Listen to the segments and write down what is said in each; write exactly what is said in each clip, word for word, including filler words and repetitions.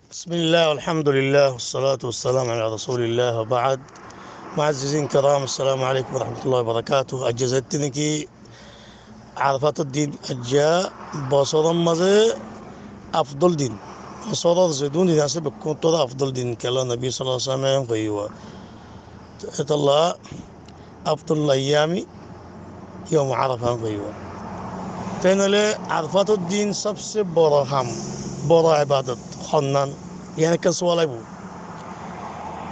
بسم الله والحمد لله والصلاة والسلام على رسول الله وبعد. معززين كرام، السلام عليكم ورحمة الله وبركاته. Aijja zehetu niki Arafator din, aijja bosóror mazé afdol din. Bosóror zedún din asé, bekkúnottú afdol din. Kiyólla Nobi sallallahu alaihi wasallam e hoiyé. Etolla afdolul ayyami yawmu Arafa hoiyé. Te noóile Arafator din sobse boro ham, boro ebadot honnán, yián ekkán suwal aibó.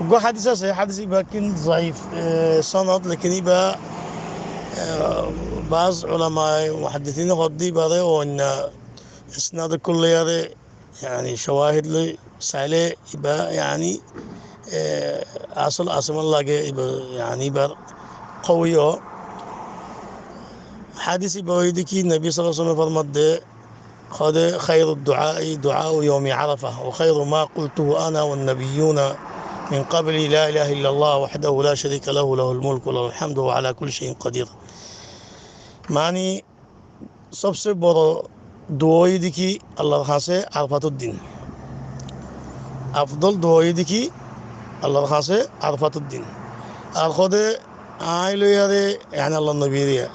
Uggwá hádis asé, hádis ibá kin zaif, e, sonod, lekin ibá, e, baz ulamaye muhaddisine hoódde ibáre oinno isnad ókkol loiyaré, yani, cawahid loi sailé ibá, yani, e, asól asól lage, ibá, yani, ibár kawiyó. Hádis ibá óilde ki, Nobi sallallahu alaihi wasallam e formadde, hoóde, خير الدعاء دعاء يوم عرفة، وخير ما قلته أنا والنبيون من قبلي لا إله إلا الله وحده لا شريك له، له الملك وله الحمد وهو على كل شيء قدير. Mani, sobse boro dua óilde ki Allar hañsé Arafator din. Afdol dua óilde ki Allar hañsé Arafator din. Ar hoóde añí loiyaré, yani Allar Nobi loiyaré.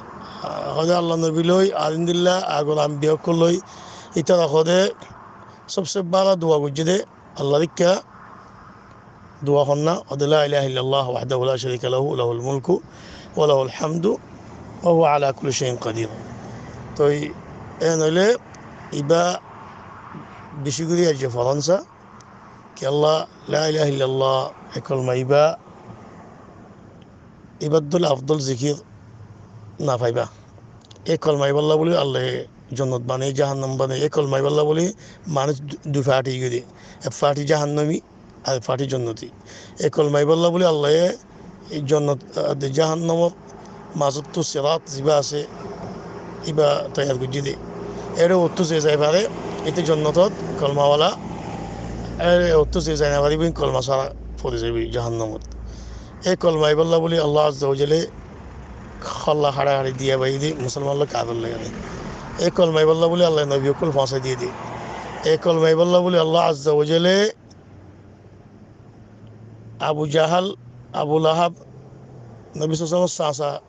Hoóde Allar Nobi loi, ar endilla agor ambiya ókkol loi, ítara hoóde sobse bála dua goijjé dé, Allar ikká dua honná, óde لا إله إلا الله وحده لا شريك له، له الملك وله الحمد وهو على كل شيء قدير. Toi en óile ibá beci gorí aijja foron sa, kiyólla لا إله إلا الله e kolma ibá ibár dóilla afdol zikir no faibá. E kolma ibálla bóli Allaye jonnot banaiye, jahannam banaiye. E kolma ibálla bóli manúic du-, dui fathi ói giyé dé. Ek fathi jahannami, ar ek fathi jonnoti. E kolma ibálla bóli Allaye e jonnot, ah, de jahannamor mazottu sirat zibá asé, ibá toiyar goijjé dé. Ére ottú ze zai fare, íte jonnotot kolmawala, ére ottú ze zai no fare, ibá kolma sára fori zaibo jahannamot. E kolma ibálla bóli Allah Azza wa Jalle holla haçahaçi diya bái dé, musolman loi kafir loi. E kolma ibálla bóli Allah nobi ókkol foóñsai diye dé. E kolma ibálla bóli Allah Azza wa Jalle Abu Jahal, Abu Lahab, Nobi sallallahu alaihi wasallam sasa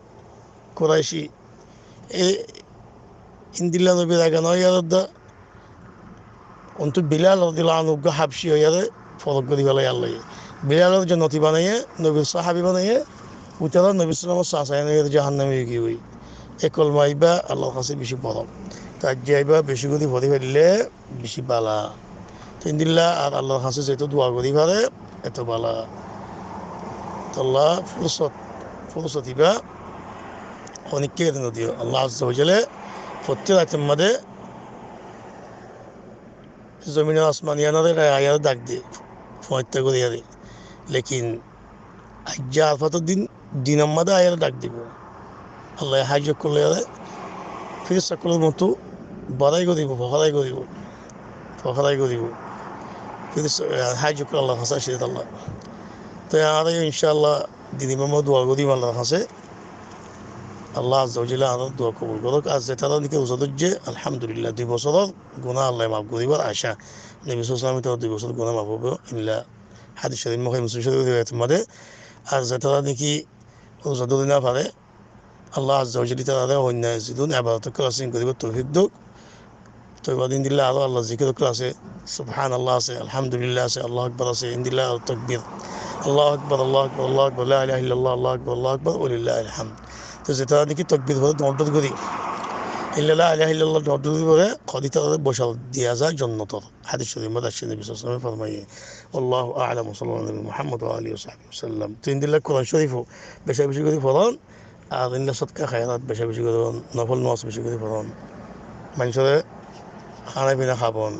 Kuraici, e endilla Nobir age no óiyaré dé, ontú Bilal radiyallahu anhu uggwá Habci óiyaré forok gorí félaiye Allaye. Bilalore jonnoti banaiye, Nobir sahabi banaiye, ítara Nobi sallallahu alaihi wasallam sasa óiyaré jahannami ói giyói. E kolma ibá Allar hañsé beci boro. Te aijja ibá beci gorí fori faille beci bála. Te endilla ar Allar hañsé zeto dua gorí fare, eto bála. Tolla fursot, fursot ibá honikka eri no diyo. Allah Azza wa Jalle fottí raitor mazé zomin ar asman iyanore aiyaré dak de, foñitta gorí iyaré. Lekin aijja Arafator din, dinor mazé aiyaré dak dibo. Allaye hájji ókkol loiyaré, firista ókkolor mottú borai goríbo, fokarai goríbo, fokarai goríbo. Firista, eh, hájji ókkol Allar hañsé aiccé dé tolla. Te añára yó incállah din ibár mazé dua gorim Allar hañsé. Allah Azza wa Jalle añárar dua kobul gorok. Ar zetará niki ruza dóijje, alhamdulillah, dui bosóror guná Allaye maf goríbar acá. Nobi sallallahu alaihi wasallam ítarar dui bosóror guná maf óibo, endilla hádis corif, Buhári Muslim corif riwayetor mazé. Ar zetará niki ruza dóri no fare, Allah Azza wa Jalle ítarare oinno zedún ebadot ókkol asé, ín goríbar toufik douk. Toi bade endilla aró Allar zikir ókkol asé, Subhanallah asé, Alhamdulillah asé, Allahu Akbar asé, endilla aró tokbir. Allahu Akbar, Allahu Akbar, Allahu Akbar, La ilaha illallah, Allahu Akbar, Allahu Akbar, walillahil hamd. Toi zetará niki tokbir fore doñr doñr gorí, endilla La ilaha illallah doñr doñr gorí fore, hoóde ítarare bosal diya za jonnotor. Hádis corif mazé aiccé, Nobi sallallahu alaihi wasallam e formaiye. Wallahu a'lam, wa sallallahu ala nabiyina Muhammad wa alihi wa sahbihi wa sallam. Toi endilla Kuran corif ó beca beci gorí foron, ar endilla sodka hairat beca beci gorí foron, nofol nomaz beci gorí foron. Maincóre hána fina hábon,